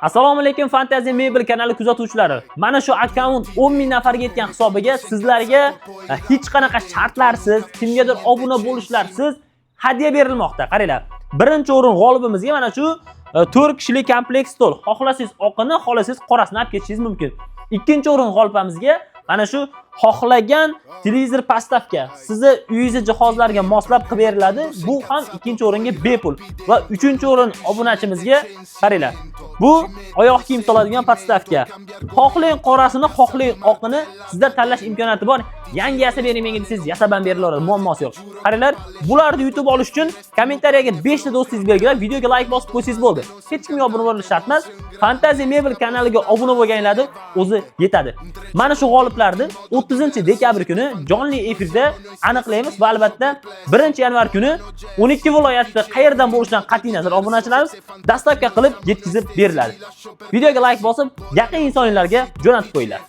Assalomu alaykum, Fantasy Mebel kanali kuzatuvchilari. Mana shu akkaunt 10 ming nafarga yetgan hisobiga sizlarga hech qanaqa shartlarsiz, kimgadir obuna bo'lishlarsiz hadya berilmoqda. Qaranglar. Birinchi o'rin g'olibimizga mana shu 4 kishilik kompleks stol. Xohlasangiz oqini, xohlasangiz qorasini olib ketishingiz mumkin. Ikkinchi o'rin g'olibimizga mana shu xohlagan televizor подставка sizni uyingizni jihozlariga moslab qilib beriladi. Bu ham ikkinchi o'ringa bepul. Va uchinchi o'rin obunachimizga, qaranglar. Bu oyoq kiyim soladigan подставка. Xohlang qorasini, xohlang oqini, sizda tanlash imkoniyati bor. Yangi yasab bering menga desangiz, yasab ham berilaveradi, muammosi yo'q. Qaranglar, bularni yutib olish uchun kommentariyaga 5 ta do'stingiz belgilab, videoga like bosib qo'ysangiz bo'ldi. Hech kimga obuna bo'lish shart emas. Fantasy Mebel kanaliga obuna bo'lganlarni o'zi yetadi. Mana shu g'oliblarni 30-dekabr kuni jonli efirda aniqlaymiz va albatta 1-yanvar kuni 12 viloyatda qayerdan bo'lishidan qat'iy nazar obunachilarimiz доставка qilib yetkazib beriladi. Videoga like bosib, yaqin insonlarga jo'natib qo'yinglar.